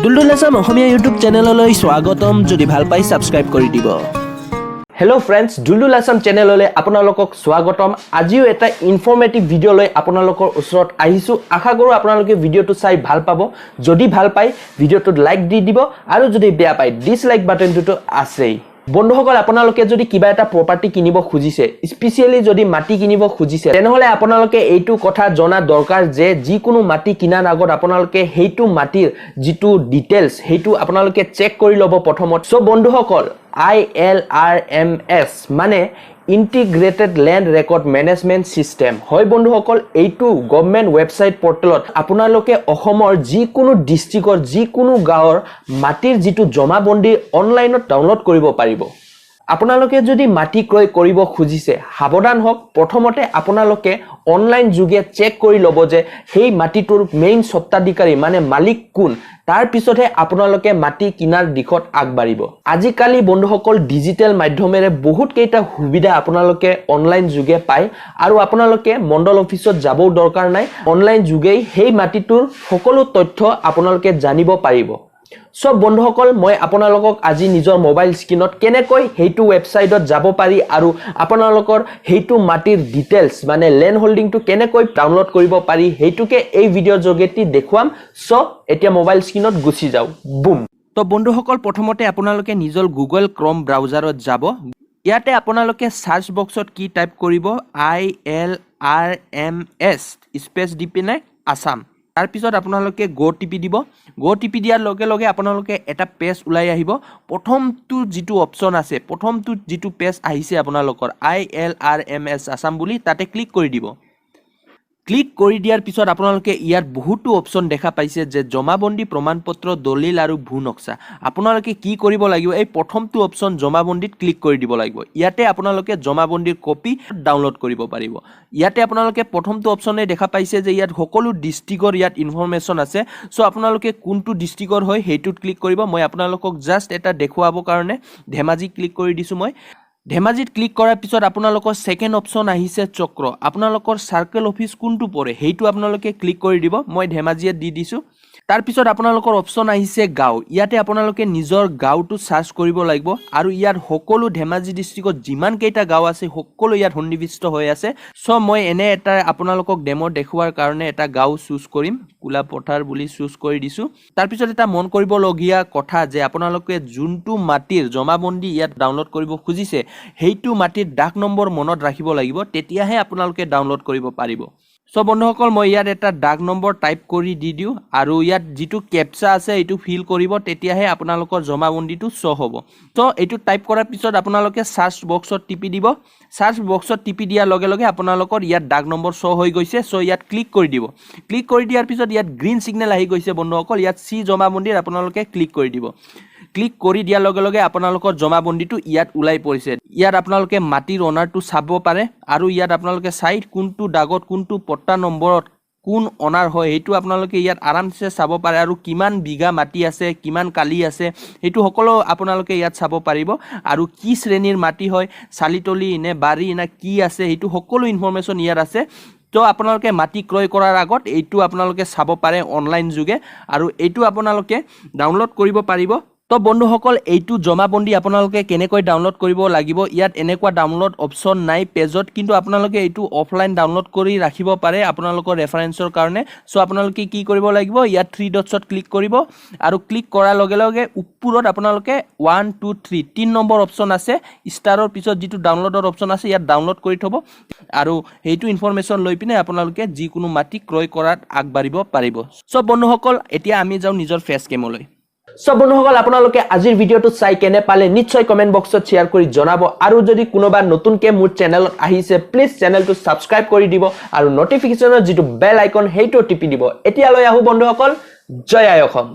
দুলদুল আছাম অসমীয়া YouTube চেনেললৈ স্বাগতম। যদি ভাল পাই, ছাবস্ক্ৰাইব কৰি দিব। হেল্ল' ফ্ৰেণ্ডছ, দুলদুল আছাম চেনেললৈ আপোনালোকক স্বাগতম। আজিও এটা ইনফৰ্মেটিভ ভিডিঅ' লৈ আপোনালোকৰ ওচৰত আহিছোঁ। আশা কৰোঁ আপোনালোকে ভিডিঅ'টো চাই ভাল পাব। যদি ভাল পায়, ভিডিঅ'টোত লাইক দি দিব আৰু যদি বেয়া পায়, ডিছলাইক বাটনটোতো আছেই। বন্ধুসকল, আপোনালোকে যদি কিবা এটা প্ৰপাৰ্টি কিনিব খুজিছে, স্পেচিয়েলি যদি মাটি কিনিব খুজিছে, তেনেহ'লে আপোনালোকে এইটো কথা জনা দৰকাৰ যে যিকোনো মাটি কিনাৰ আগত আপোনালোকে সেইটো মাটিৰ যিটো ডিটেইলছ, সেইটো আপোনালোকে চেক কৰি ল'ব প্ৰথমত। চ' বন্ধুসকল, আইএলআৰএমএছ মানে integrated land record management system হয়। বন্ধুসকল, এইটো গভমেণ্ট ৱেবছাইট পৰ্টেলত আপোনালোকে অসমৰ যিকোনো ডিষ্ট্ৰিক্টৰ যিকোনো গাঁৱৰ মাটিৰ যিটো জমাবন্দী অনলাইনত ডাউনলোড কৰিব পাৰিব। আপোনালোকে যদি মাটি ক্ৰয় কৰিব খুজিছে, সাৱধান হওক। প্ৰথমতে আপোনালোকে অনলাইন যোগে চেক কৰি ল'ব যে সেই মাটিটোৰ মেইন স্বত্বাধিকাৰী মানে মালিক কোন। তাৰপিছতহে আপোনালোকে মাটি কিনাৰ দিশত আগবাঢ়িব। আজিকালি বন্ধুসকল, ডিজিটেল মাধ্যমেৰে বহুত কেইটা সুবিধা আপোনালোকে অনলাইন যোগে পায় আৰু আপোনালোকে মণ্ডল অফিচত যাবও দৰকাৰ নাই। অনলাইন যোগেই সেই মাটিটোৰ সকলো তথ্য আপোনালোকে জানিব পাৰিব। চ' বন্ধুসকল, মই আপোনালোকক আজি নিজৰ মোবাইল স্ক্ৰীণত কেনেকৈ সেইটো ৱেবছাইটত যাব পাৰি আৰু আপোনালোকৰ সেইটো মাটিৰ ডিটেইলছ মানে লেণ্ড হোল্ডিংটো কেনেকৈ ডাউনলোড কৰিব পাৰি, সেইটোকে এই ভিডিঅ'ৰ যোগেদি দেখুৱাম। চ' এতিয়া মোবাইল স্ক্ৰীণত গুচি যাওঁ, বুম। তো বন্ধুসকল, প্ৰথমতে আপোনালোকে নিজৰ গুগল ক্ৰম ব্ৰাউজাৰত যাব। ইয়াতে আপোনালোকে চাৰ্চ বক্সত কি টাইপ কৰিব? আইএলআৰএমএছ স্পেচ দি পিনে আছাম। তাৰপিছত আপোনালোকে গ' টিপি দিব। গ' টিপি দিয়াৰ লগে লগে আপোনালোকে এটা পেজ ওলাই আহিব। প্ৰথমটো যিটো অপশ্যন আছে, প্ৰথমটো যিটো পেজ আহিছে আপোনালোকৰ আইএলআৰএমএছ আছাম বুলি, তাতে ক্লিক কৰি দিব। ক্লিক কৰি দিয়াৰ পিছত আপোনালোকে ইয়াত বহুতো অপশ্যন দেখা পাইছে যে জমাবন্দী প্ৰমাণপত্ৰ, দলিল আৰু ভূ নক্সা। আপোনালোকে কি কৰিব লাগিব? এই প্ৰথমটো অপশ্যন জমাবন্দীত ক্লিক কৰি দিব লাগিব। ইয়াতে আপোনালোকে জমাবন্দীৰ কপি ডাউনলোড কৰিব পাৰিব। ইয়াতে আপোনালোকে প্ৰথমটো অপশ্যনে দেখা পাইছে যে ইয়াত সকলো ডিষ্ট্ৰিক্টৰ ইয়াত ইনফৰমেশ্যন আছে। চ' আপোনালোকে কোনটো ডিষ্ট্ৰিক্টৰ হয়, সেইটোত ক্লিক কৰিব। মই আপোনালোকক জাষ্ট এটা দেখুৱাবৰ কাৰণে ধেমাজি ক্লিক কৰি দিছোঁ মই। ধেমাজিত ক্লিক কৰাৰ পিছত আপোনালোকৰ ছেকেণ্ড অপশ্যন আহিছে চক্ৰ। আপোনালোকৰ চাৰ্কেল অফিচ কোনটো পৰে, সেইটো আপোনালোকে ক্লিক কৰি দিব। মই ধেমাজিত দি দিছোঁ। তাৰপিছত আপোনালোকৰ অপশ্যন আহিছে গাঁও। ইয়াতে আপোনালোকে নিজৰ গাঁওটো চাৰ্চ কৰিব লাগিব আৰু ইয়াত সকলো ধেমাজি ডিষ্ট্ৰিক্টত যিমানকেইটা গাঁও আছে, সকলো ইয়াত সন্নিৱিষ্ট হৈ আছে। চ' মই এনে এটা আপোনালোকক ডেম' দেখুওৱাৰ কাৰণে এটা গাঁও চুজ কৰিম। কোলাপথাৰ বুলি চুজ কৰি দিছোঁ। তাৰপিছত এটা মন কৰিবলগীয়া কথা যে আপোনালোকে যোনটো মাটিৰ জমাবন্দী ইয়াত ডাউনলোড কৰিব খুজিছে, সেইটো মাটিৰ ডাক নম্বৰ মনত ৰাখিব লাগিব, তেতিয়াহে আপোনালোকে ডাউনলোড কৰিব পাৰিব। চ' বন্ধুসকল, মই ইয়াত এটা ডাক নম্বৰ টাইপ কৰি দি দিওঁ আৰু ইয়াত যিটো কেপচা আছে, এইটো ফিল কৰিব, তেতিয়াহে আপোনালোকৰ জমাবন্দীটো শ্ব' হ'ব। ত' এইটো টাইপ কৰাৰ পিছত আপোনালোকে চাৰ্চ বক্সত টিপি দিব। চাৰ্চ বক্সত টিপি দিয়াৰ লগে লগে আপোনালোকৰ ইয়াত ডাক নম্বৰ শ্ব' হৈ গৈছে। চ' ইয়াত ক্লিক কৰি দিব। ক্লিক কৰি দিয়াৰ পিছত ইয়াত গ্ৰীণ ছিগনেল আহি গৈছে। বন্ধুসকল, ইয়াত চি জমাবন্দীত আপোনালোকে ক্লিক কৰি দিব। ক্লিক কৰি দিয়াৰ লগে লগে আপোনালোকৰ জমাবন্দীটো ইয়াত ওলাই পৰিছে। ইয়াত আপোনালোকে মাটিৰ অনাৰটো চাব পাৰে আৰু ইয়াত আপোনালোকে চাই কোনটো দাগত, কোনটো পট্টা নম্বৰত কোন অনাৰ হয়, সেইটো আপোনালোকে ইয়াত আৰামছে চাব পাৰে আৰু কিমান বিঘা মাটি আছে, কিমান কালি আছে, সেইটো সকলো আপোনালোকে ইয়াত চাব পাৰিব আৰু কি শ্ৰেণীৰ মাটি হয়, চালিতলি নে বাৰী নে কি আছে, সেইটো সকলো ইনফৰমেশ্যন ইয়াত আছে। তো আপোনালোকে মাটি ক্ৰয় কৰাৰ আগত এইটো আপোনালোকে চাব পাৰে অনলাইন যোগে আৰু এইটো আপোনালোকে ডাউনলোড কৰিব পাৰিব। তো বন্ধুসকল, এইটো জমাবন্দী আপোনালোকে কেনেকৈ ডাউনলোড কৰিব লাগিব? ইয়াত এনেকুৱা ডাউনলোড অপশ্যন নাই পেজত, কিন্তু আপোনালোকে এইটো অফলাইন ডাউনলোড কৰি ৰাখিব পাৰে আপোনালোকৰ ৰেফাৰেঞ্চৰ কাৰণে। চ' আপোনালোকে কি কৰিব লাগিব? ইয়াত থ্ৰী ডটছত ক্লিক কৰিব আৰু ক্লিক কৰাৰ লগে লগে ওপৰত আপোনালোকে ওৱান, টু, থ্ৰী, তিনি নম্বৰ অপশ্যন আছে, ষ্টাৰৰ পিছত যিটো ডাউনলোডৰ অপশ্যন আছে, ইয়াত ডাউনলোড কৰি থ'ব আৰু সেইটো ইনফৰমেশ্যন লৈ পিনে আপোনালোকে যিকোনো মাটি ক্ৰয় কৰাত আগবাঢ়িব পাৰিব। চ' বন্ধুসকল, এতিয়া আমি যাওঁ নিজৰ ফেচ কেমলৈ। চ' বন্ধুসকল, আপোনালোকে আজিৰ ভিডিঅ'টো চাই কেনে পালে, নিশ্চয় কমেণ্ট বক্সত শ্বেয়াৰ কৰি জনাব আৰু যদি কোনোবা নতুনকৈ মোৰ চেনেলত আহিছে, প্লিজ চেনেলটো ছাবস্ক্ৰাইব কৰি দিব আৰু নটিফিকেশ্যনৰ যিটো বেল আইকন, সেইটো টিপি দিব। এতিয়ালৈ আহোঁ বন্ধুসকল, জয় আই অসম।